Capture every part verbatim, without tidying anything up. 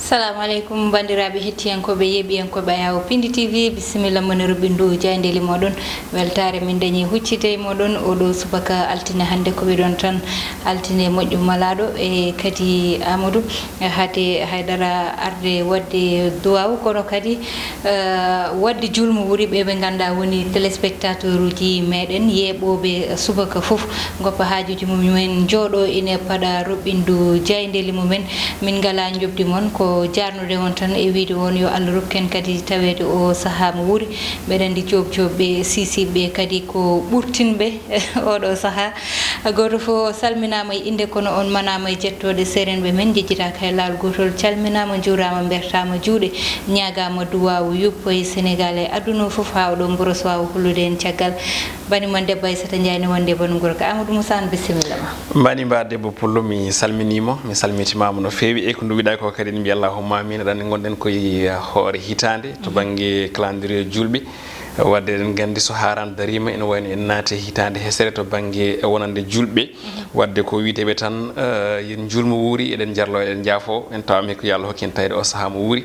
Assalamu aleykum, banndiraaɓe hettiyankooɓe, yeeɓiyankooɓe Ayaawo Pindi T V, bisimilla mon e roɓɓindu jaayndeeli mooɗon. Weltaare min dañi huccite e mooɗon oɗo subaka altine hannde. Ko ɓe ɗon tan altine moƴƴo malaaɗo e kadi Amadou Hate Haydara arde waɗde duwaaw, kono kadi, eh, waɗde julmo wuri ɓe ɓe ngannduɗaa woni téléspectateur uji meɗen, yeeɓooɓe subaka fof, ngoppa haajuuji mumen, njooɗo ine paɗa roɓɓindu jaayndeeli mumen. Min ngala njoɓdi mon, ko jaarnude on tan e wiide on yo Allah rokku en kadi taweede o sahaa mo wuri. Mbeɗa anndi joob joob ɓe, siisiiɓe kadi ko ɓurtinɓe oɗo sahaa. Gooto fof o salminaama e innde, kono on manaama e jettooɗe. Seerenɓe men njejjitaaka hay laawol gootol. Calminaama, njuuraama, mbertaama juuɗe, ñaagaama duwaawu yuppo e Senegaal e aduna o fof haa oɗo mboros waawa hollude en caggal. Bani mon debbo Aissata Ndiaye ne wonde banu gorko Amadou Moussa, bisimilla ma. Mbani mba debbo Pullo, mi salminiima, mi salmitimaama no feewi. E ko nduwiɗaa ko kadi en mbiya allahumma amin. Aɗa anndi ngonɗen koye hoore hitaande to bannge calendrier julɓe. Wadde eɗen nganndi so haaraan dariima ene wayno en naati e hitaande hesere to bannge wonande julɓe. Wadde ko wiyeteeɓe tan, eh, yen juulmo wuuri, eɗen jarlo, eɗen njaafo, en tawama ko yo Allah hokki en tawde o sahaa mo wuuri.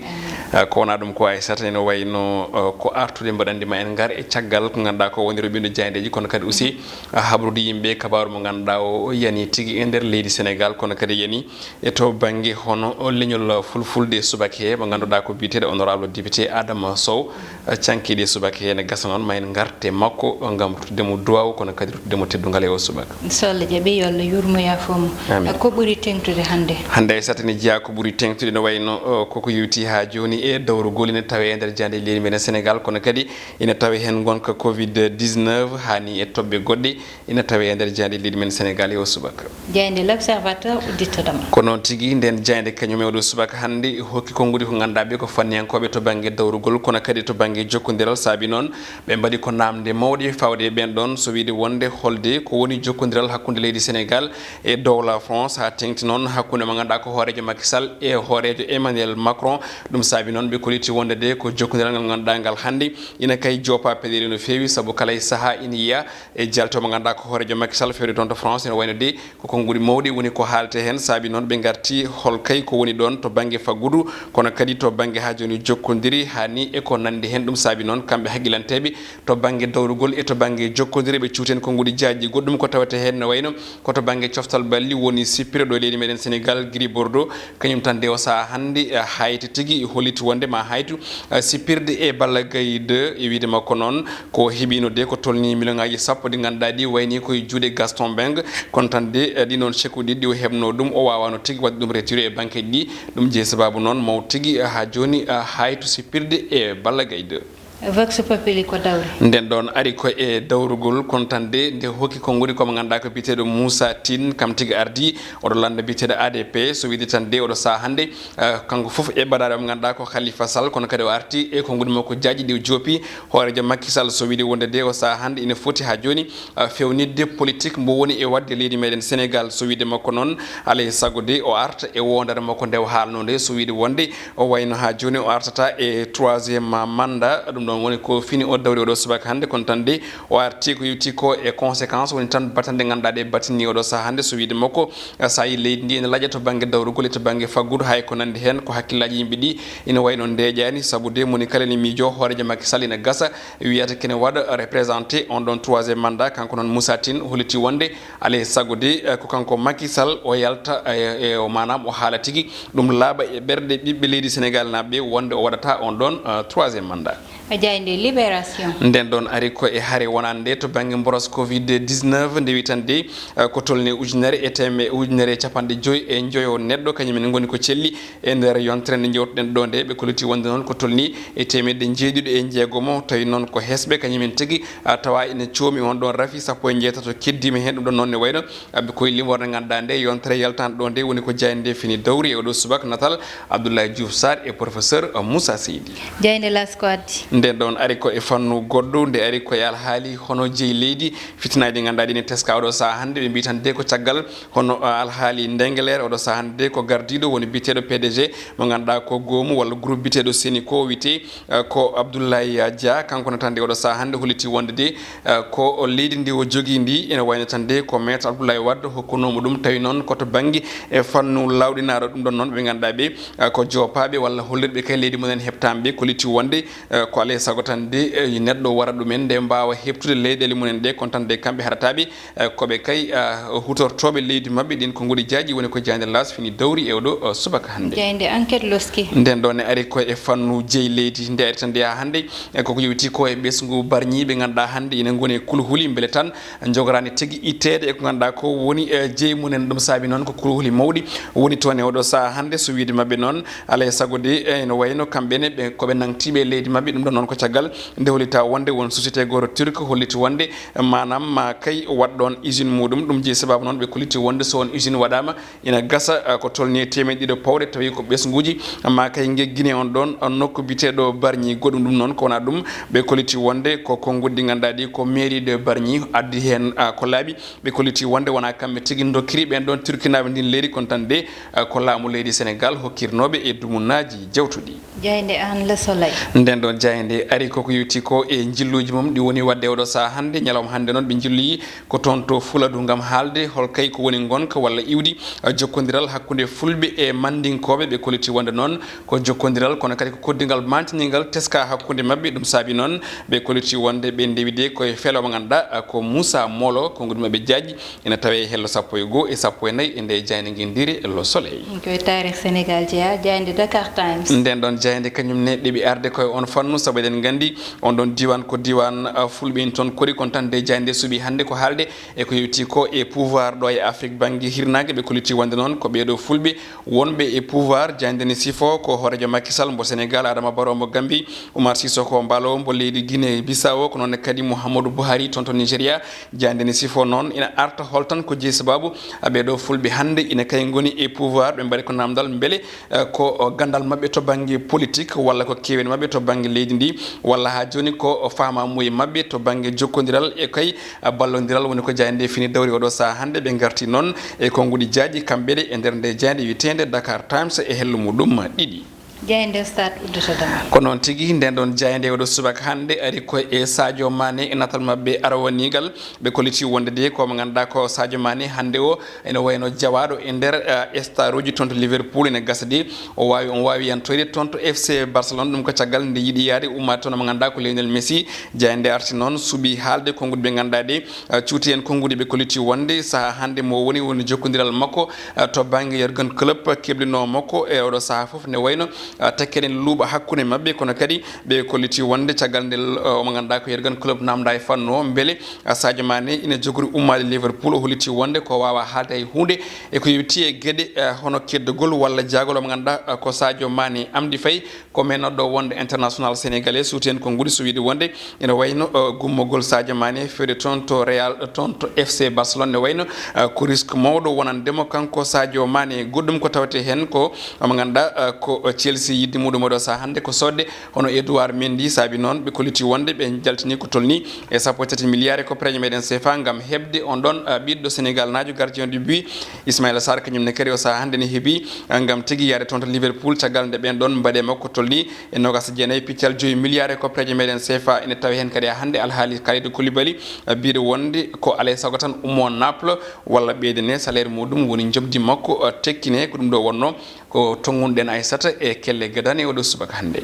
Eh, ko wona ɗum ko Aissata ene wayno, eh, ko artude mbaɗande ma en ngar e caggal ko ngannduɗaa ko woni roɓɓindu jaayndeeji, kono kadi aussi, eh, habrude yimɓe kabaaru mo ngannduɗaa o yani tigi e nder leydi Senegaal, kono kadi yani e to bannge hono leñol fulfulde e subaka he, mo ngannduɗaa ko biyeteeɗo honorable député Adama Sow. Cankiiɗe subaka he ne gasa noon ma en ngarte makko ngam ruttude mo duwaaw, kono kadi ruttude mo teddungal e o subaka. So Allah jaɓi, yo Allah yurmo, yaafo mo. Amin. Ko ɓuri teŋtude hannde? Hannde Aissata ne jeyaa ko ɓuri teŋtude no wayno, o, koko yewti haa jooni e dawrugol ene tawe e nder jaayndeeji leydi meɗen Senegaal, kono kadi ene tawe heen ngonka covid dix-neuf, haa ni e toɓɓe goɗɗe. Ina tawe e nder jaaynde leydi men Senegaal e o subaka. Jaaynde L'Observateur uddittoɗo ma. Ko noon tigi, nden jaaynde kañum e oɗo subaka hannde hokki konguɗi ko ngannduɗaa ɓe ko fanniyankooɓe to bannge dawrugol, kono kadi to bannge jokkondiral. Saabi noon, ɓe mbaɗi ko naamnde mawɗe fawde e ɓeen ɗoon, so wiide wonde holde ko woni jokkondiral hakkunde leydi Senegaal e dowla France, haa teŋti noon hakkunde mo ngannduɗaa ko hooreejo Macky Sall e hooreejo Emmanuel Macron. Ɗum saabi noon ɓe kolliti wonde de ko jokkondiral ngal ngannduɗaa ngal hannde ina kay joopa peɗeeli no feewi, sabu kala e sahaa ina yiya e jalto mo ngannduɗaa ko hooreejo Macky Sall fewde toon to France, ene wayno de ko konnguɗi mawɗi woni ko haaletee heen. Saabi noon ɓe ngarti hol kay ko woni ɗoon to bannge faggudu, kono kadi to bannge haa jooni jokkondiri haa ni e ko nanndi heen. Ɗum saabi noon kamɓe haqqilanteeɓe to bannge dawrugol e to bannge jokkondiri ɓe cuuti heen konnguɗi jaajɗi goɗɗum ko tawetee heen, no wayno ko to bannge coftal balli woni sippiro ɗo e leydi meɗen Senegaal, Gris Bordeaux, kañum tan de o sahaa hannde, eh, hayti tigi, holliti wonde ma haytu, eh, sippirde e Balla Gaye deux. E wiide makko noon, ko heɓino de ko tolni million ŋaaji sappo ɗi ngannduɗaa ɗi wayni koye juuɗe Gaston Mbengue, kono tan de, eh, ɗi noon chèque uji ɗiɗi o heɓno ɗum, o waawano tigi waɗde ɗum retiré e banque ji ɗi. Ɗum jeyi sababu noon maw tigi, eh, haa jooni, eh, haytu sippirde e Balla Gaye deux. Vox Populi ko dawri. Nden ɗoon ari ko e dawrugol, kono tan de nde hokki konguɗi ko mo ngannduɗaa ko biyeteeɗo Moussa Tine, kam tigi ardi oɗo lannda biyeteeɗo A D P, so wiide tan de oɗo sahaa hannde, eh, kanko fof e baɗaaɗo mo ngannduɗaa ko Khalifa Sall, kono kadi o arti e konguɗi makko jaajɗi ɗi o joopi hooreejo Macky Sall, so wiide wonde de o sahaa hannde ina foti haa jooni, eh, fewnitde politique mbo woni e waɗde leydi meɗen Senegaal. So wiide makko noon, alaa e sago de o arta e wondere makko nde o haalno nde, so wiide wonde o wayno haa jooni o artata e troisième mandat. Ɗum ɗoon woni ko fini o dawri oɗo subaka hannde, kono tan de o arti ko yewti ko e conséquence woni tan battane ɗe ngannduɗaa ɗe battinii oɗo sahaa hannde. So wiide makko, so a yii leydi ndi ene laƴa to bannge dawrugol e to bannge faggudu, hay ko nanndi heen ko hakkillaaji yimɓe ɗi ina wayno ndeeƴaani, sabu de moni kala ene miijo hooreejo Macky Sall ina gasa wiyata kene waɗa représenté on ɗoon troisième mandat. Kanko noon Moussa Tine holliti wonde alaa e sago de, eh, ko kanko Macky Sall o yalta, eh, e o, maanaam o haala tigi ɗum laaɓa e ɓerɗe ɓiɓɓe leydi Senegaal naaɓe ɓe wonde o waɗata on ɗoon, eh, troisième mandat. A jaaynde Libération. Nden ɗoon ari ko e hare wonande to bannge mboros covid dix-neuf nde wi tan de, eh, ko tolni ujunere e teme-, ujunere e capanɗe joyi e njoyo neɗɗo kañum en ngoni ko celli e nder yontere nde njewtuɗen ɗo nde. Ɓe kolliti wonde noon ko tolni e teemedde jeeɗiɗo e jeegomo, tawi noon ko hesɓe kañum en tigi, a, tawa ina coomi on ɗon rafi sappo e jeetato keddima heen. Ɗum ɗon noon ne wayno, a, ɓe koye limorde ngannduɗaa nde yontere yaltande ɗo nde woni ko jaaynde nde fini dawri e oɗo subaka natal Abdoulaye Diouf Sarr e professeur, a, Moussa Seydi. Jaaynde Las ko addi. Nde Ɗon ari ko e fannu goɗɗo, nde ari ko e alhaali hono jeyi leydi, fitinaaji ɗi ngannduɗaa ɗi ne teska oɗo sahaa hannde, ɓe mbiyi tan de ko caggal hono, ah, alhaali Ndengeleer, oɗo sahaa hannde ko gardiiɗo woni biyeteeɗo P D G mo ngannduɗaa ko goomu walla groupe biyeteeɗo Senico wiyetee, ah, ko Abdoulaye Dia, kanko ne tan de oɗo sahaa hannde holliti wonde de, ah, ko leydi ndi o jogii ndi ene wayno tan de ko Maître Abdoulaye Wade hokkunoomo ɗum, tawi noon ko to bannge e fannu laawɗinaaɗo. Ɗum ɗon noon ɓe ngannduɗaa ɓe, ah, ko joopaaɓe walla hollirɓe kay leydi mumen heɓtaama ɓe, kolliti wonde Eh, ko alaa e sago tan de, eh, neɗɗo wara ɗumen nde mbaawa heɓtude leyɗeele mumen ɗe, kono tan de kamɓe haɗataa ɓe, eh, ko ɓe kay, ah, hutortooɓe leydi maɓɓe ɗin. Ko nguɗi jaaji woni ko jaaynde Laas fini dawri e oɗo, eh, subaka hannde. Jaaynde Enquête loski. Nden ɗo ne ari ko e fannu jeyi leydi. Nde ari tan de haa hannde, eh, koko yowiti ko e ɓesngu Bargny ɓe ngannduɗaa hannde ina ngoni e kulhuli mbele tan njogoraani tigi itteede e ko ngannduɗaa ko woni, eh, jeyi mumen. Ɗum saabi noon ko kulhuli mawɗi woni toon e oɗo sahaa hannde, so wiyde maɓɓe noon, alaa e sago de, eh, ene wayno kamɓe ne ɓe, ko ɓe nangtiiɓe e leydi maɓɓe. Ɗum ɗon noon ko caggal nde hollita wonde won société gooto turque holliti wonde, eh, maanaam ma kay waɗ ɗoon usine muɗum. Ɗum jeyi sababu noon ɓe kolliti wonde so won usine waɗaama, ina gasa, eh, ko tolnii e teemeɗɗe ɗiɗo pawɗe, tawi ko ɓesnguuji ma kay ngeggine on ɗoon, eh, nokku biyeteeɗo Bargny goɗɗum. Ɗum noon ko wonaa ɗum, ɓe kolliti wonde ko konnguɗi ɗi ngannduɗaa ɗi ko mairie de Bargny addi heen, ah, ko laaɓi. Ɓe kolliti wonde wonaa kamɓe tigi ndokkiri ɓeen ɗoon turkinaaɓe ndin leydi, kono tan de, eh, ko laamu leydi Senegaal hokkirnooɓe e dumunaaji jawtuɗi. Jaaynde aan Le Soleil. Nden ɗon jaaynde ari koko yowiti ko e njilluuji mum ɗi woni waɗde oɗo sahaa hannde. Ñalawma hannde noon ɓe njilloyi ko toon to Fuladu ngam haalde hol kay ko woni ngonka walla iwdi, eh, jokkondiral hakkunde Fulɓe e Manndinkooɓe. Ɓe kolliti wonde noon ko jokkondiral, kono kadi ko koddingal maantiningal teska hakkunde maɓɓe. Ɗum saabi noon ɓe kolliti wonde ɓe ndewi de ko e feelo mo ngannduɗaa ko Moussa Molo, konnguɗi maɓɓe jaaji ina tawee e hello sappo e goo e sappo e nayi e nde jaaynde ngenndire Le Soleil. Ko e taarih Senegaal jeyaa, jaaynde Dakar Times. Nden ɗon jaaynde kañum ne ɗeɓi arde ko e on fannu, sabu eɗen nganndi on ɗon diiwaan ko diiwaan, ah, Fulɓe en toon kori, kono tan nde jaaynde suɓi hannde ko haalde e ko yowiti ko e pouvoir ɗo e Afrik bannge hirnaange. Ɓe kolliti wonde noon ko ɓee ɗoo Fulɓe wonɓe e pouvoir. Jaaynde ne sifo ko hooreejo Macky Sall mbo Senegaal, Adama Barrow mbo Gambie, Umar Sissoco Embaló mbo leydi Guinée Bissau, ko noon ne kadi Muhammadu Buhari toon to Nigeria. Jaaynde ne sifo noon ina arta hol tan ko jeyi sababu, ah, ɓee ɗoo Fulɓe hannde ina kay ngoni e pouvoir, ɓe mbaɗi ko naamndal mbele, eh, ko, oh, ganndal maɓɓe to bannge politique walla ko keewal maɓɓe to bannge leydi ndi walla haa jooni ko, oh, faamaamuye maɓɓe to bannge jokkondiral e kay, ah, ballondiral. Woni ko jaaynde fini dawri oɗo sahaa hannde. Ɓe ngarti noon e konnguɗi jaaji kamɓe ɗe e nder nde jaaynde wiyeteende Dakar Times e hello muɗum ɗiɗi. Jaaynde Stade uddata damal. Ko noon tigi, nden ɗon jaaynde oɗo subaka hannde ari ko e Sadio Mané e natal maɓɓe arwaniigal. Ɓe kolliti wonde de ko mo ngannduɗaa ko Sadio Mané hannde o ene wayno jawaaɗo e nder, eh, staruuji toon to Liverpool. Ene gasa de o waawi, on waawi yantoyde toon to F C Barcelone. Ɗum ko caggal nde yiɗi yaade ummaade toon mo ngannduɗaa ko Lionel Messi. Jaaynde arti noon suɓi haalde konnguɗi ɓe ngannduɗaa de, eh, cuuti en konnguɗi. Ɓe kolliti wonde sahaa hannde mo woni, woni jokkondiral makko, eh, to bannge Jurgen Klopp keblinowo makko e oɗo sahaa fof ne wayno, ah, tekkere ne luuɓa hakkunde maɓɓe, kono kadi ɓe kolliti wonde caggal nde, ah, omo ngannduɗaa ko Jurgen Klopp naamnda e fannu o, mbele, ah, Sadio Mané ina jogori ummaade Liverpool. O holliti wonde ko waawa haalde hay huunde e ko yowiti e geɗe, ah, hono keddugol walla jaagol. Omo ngannduɗaa, ah, ko Sadio Mané amdi fayi ko meenotɗo wonde international sénégalais. Suuti en konnguɗi so wiyde wonde ene wayno, uh, gummogol Sadio Mané feewde toon to Real, toon to F C Barcelone, ne wayno, uh, ko risque mawɗo wonande mo kanko Sadio Mané. Goɗɗum ko tawetee heen ko, mo ngannduɗaa, uh, ko Chelsea yiɗde muɗum oɗo sahaa hannde ko soodde hono Edouard Mendy. Saabi noon ɓe kolliti wonde ɓe njaltini ko tolnii e sappo e tati milliards e koppareeje meɗen C F A ngam heɓde on ɗon, uh, ɓiɗɗo Senegal naajo, gardien de but Ismaïla Sarr. Kañum ne kadi o sahaa hannde ne heɓi, uh, ngam tigi yaade toon to Liverpool caggal nde ɓeen ɗon mbaɗe makko tolnii e noogaas e jeenayi piccal joyi milliards e koppareeje meɗen C F A. Ene tawi heen kadi haa hannde alhaali Kalidou Koulibaly, eh, biyɗo wonde ko alaa e sago tan ummo Naples walla ɓeydane salaire muɗum, woni njoɓdi makko, eh, tekkine. Ko ɗum ɗo wonnoo ko tonngunɗen Aissata e kelle gadane oɗo subaka hannde.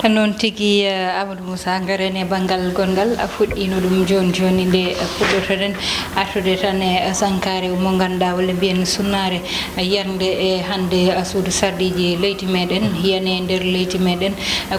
Noon tigi, eh, Amadou Moussa, ngaren e banngal gonngal, a fuɗɗiino ɗum jooni jooni nde puɗɗotoɗen artude tan e sankaare mo ngannduɗaa walla mbiyen sunnaare yarnde e hannde suudu sarɗiiji leydi meɗen, yane nder leydi meɗen,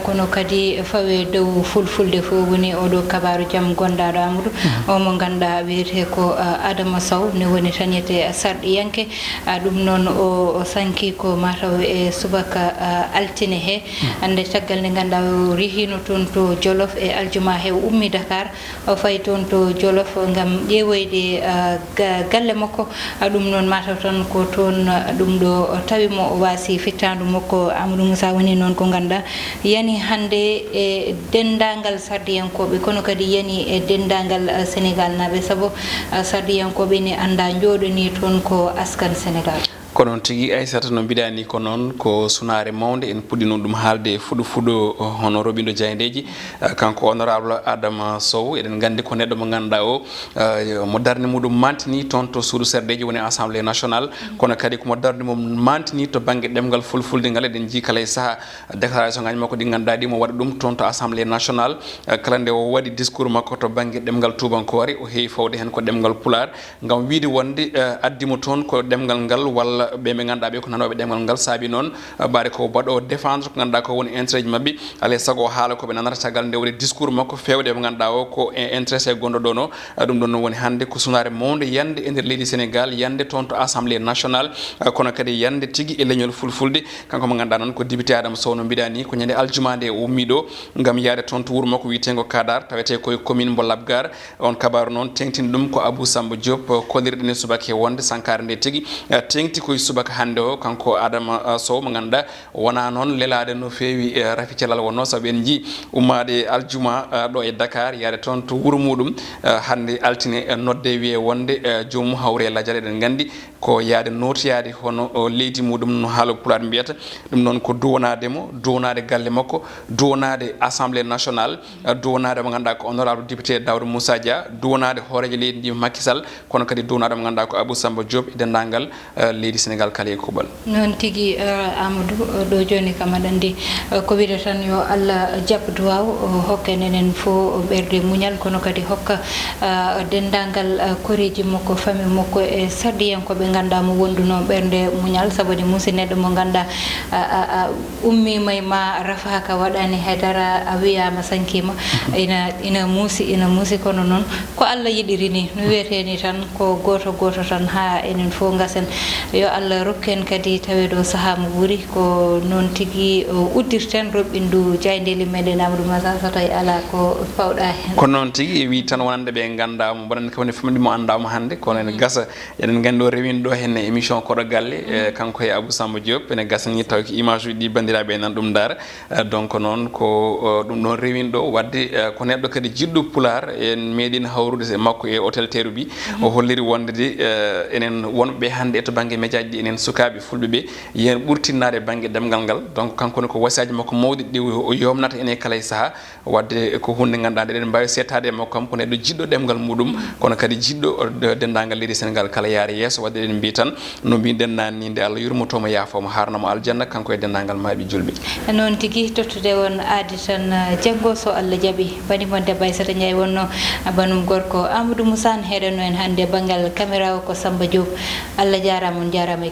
kono kadi fawe dow fulfulde fof. Woni oɗo kabaaru jam gonndaɗo Amadou, o mo ngannduɗaa wiyetee ko, ah, Adama Sow, ne woni tan yiyetee sarɗiyanke. Ah, ɗum noon o, o sanki ko mataw E subaka, ah, altine he, hannde caggal nde ngannduɗaa o rihino toon to Jolof e aljuma he, o ummi Dakar, o fayi toon to Jolof ngam ƴeewoyde, ah, ga-, galle makko. Ah, ɗum noon mataw tan ko toon, ah, ɗum ɗo tawi mo, o waasi fittaandu makko. Amadou Moussa, woni noon ko ngannduɗaa yani hannde e denndaangal sardiyankooɓe, kono kadi yani e denndaangal, ah, Senegaalnaaɓe, sabu, ah, sardiyankooɓe ne anndaa njooɗanii toon ko askan Senegaal. Ko noon tigi, Aissata, no mbiɗaa ni, ko noon, ko sunaare mawnde, en puɗɗino ɗum haalde fuɗo fuɗo, hono roɓindo jaayndeeji, eh, kanko honorable Adama Sow. Eɗen nganndi ko neɗɗo mo ngannduɗaa o, eh, mo darnde muɗum mantini toon to suudu sarɗeeji, woni Assemblée nationale, kono kadi ko mo darnde mum mantini to bannge ɗemngal fulfulde ngal. Eɗen njii kala e sahaa déclaration ngaji makko ɗi ngannduɗaa ɗi mo waɗa ɗum toon to Assemblée nationale. Eh, kala nde o waɗi discours makko to bannge ɗemngal tuubankoore, o heewi fawde heen ko ɗemngal pulaar. Ngam wiide wonde, eh, addi mo toon ko ɗemngal ngal, walla ɓe ɓe ngannduɗaa ɓe ko nanooɓe ɗemngal ngal, saabi noon, eh, mbaɗe ko mbaɗo défendre ko ngannduɗaa ko woni intérêt ji maɓɓe. Alaa e sago o haala ko ɓe nanata caggal nde waɗi discours makko feewde mo ngannduɗaa o ko e intérêt gonɗo ɗoon o. Eh, ɗum ɗoon noon woni hannde ko sunaare mawnde yande e nder leydi Senegaal, yande toon to Assemblée nationale, eh, kono kadi yande tigi e leñol fulfulde. Kanko mo ngannduɗaa noon ko député Adama Sow, no mbiɗaa ni, ko ñande aljuma nde o ummi ɗo ngam yaade toon to wuro makko wiyeteengo Kadar, tawetee ko e commune mbo Labgar. On kabaaru noon teeŋtini ɗum ko Abou Samba Diop, kollirɗen e subaka he wonde sankaare nde tigi, eh, teeŋti ko e subaka hannde o. Kanko Adama, eh, Sow mo ngannduɗaa wonaa noon lelaade no feewi, eh, rafi calal wonnoo, sabu en njii ummaade aljuma, eh, ɗo e Dakar, yaade toon to wuro muɗum, eh, hannde altine, eh, nodde wiye wonde, eh, joomum hawre e lajal. Eɗen nganndi ko yaade nootoyaade hono, o, leydi muɗum, no haala pulaar mbiyata. Ɗum noon ko duwanaade mo, duwanaade galle makko, duwanaade Assemblée nationale, eh, duwanaade mo ngannduɗaa ko honorable député Daouda Moussa Dia, duwanaade hooreejo leydi ndi Macky Sall, kono kadi duwanaade mo ngannduɗaa ko Abou Samba Diop e denndaangal, eh, leydi Senegaal kala e kuuɓal. Noon tigi, eh, Amadou, eh, ɗo jooni kam aɗa anndi, eh, ko wiyde tan yo Allah jaɓ duwaaw, o hokka en enen fof ɓerɗe muñal, kono kadi hokka, eh, denndaangal, eh, koreeji makko, famille makko e sarɗiyankooɓe ngannduɗaa mo wondunoo ɓernde muñal, sabu ne muusi neɗɗo mo ngannduɗaa a, a, a ummiima e ma, rafaaka, waɗaani hay dara, a wiyaama, sankiima, ina, ina muusi, ina muusi, kono noon ko Allah yiɗiri ni, no wiyetee ni tan, ko gooto gooto tan, haa enen fof ngasen. Yo Allah rokku en kadi taweede o sahaa mo ɓuri, ko noon tigi o uddirten roɓɓindu jaayndeeli meɗen Amadou Massa, so tawi alaa ko pawɗaa heen. Ko noon tigi, e wii tan wonande ɓe nganndaa mo, mbaɗande kam ne famɗi mo anndaa mo hannde, kono ene gasa, eɗen nganndi o rewino ɗo heen e émission Koɗo Galle, e kanko e Abou Samba Diop, ene gasa ni taw ko image uji ɗi banndiraaɓe nan ɗum ndaara. Eh, donc noon ko, eh, ɗum ɗoon rewinɗo waɗde, eh, ko neɗɗo kadi jiɗɗo pulaar, en meeɗino hawrude e makko e hôtel Terrou-Bi. O holliri wonde de, eh, enen wonɓe hannde e to bannge médiaji ɗi, enen sukaaɓe fulɓe ɓe, yen ɓurtinnaade bannge ɗemngal ngal. Donc kanko ne ko wasiyaaji makko mawɗi ɗi o, o yomnata en e kala e sahaa. Waɗde ko huunde ngannduɗaa nde eɗen mbaawi seetaade e makko kam ko neɗɗo jiɗɗo ɗemngal muɗum, kono kadi jiɗɗo, eh, de-, denndaangal leydi Senegaal kala yaari yeeso. Waɗde eɗen mbiya tan, no mbiɗen naane ni, nde Allah yurmoto mo, yaafo mo, haarna mo aljanna, kanko e denndaangal maaɓe julɓe. Noon tigi, tottude on aadi tan, eh, janngo, so Allah jaɓi. Bani mon debbo Aissata Ndiaye wonno, eh, banum gorko Amadou Moussa, heɗanno en hannde banngal caméra o ko Samba Diop. Allah jaaraama, on jaaraama e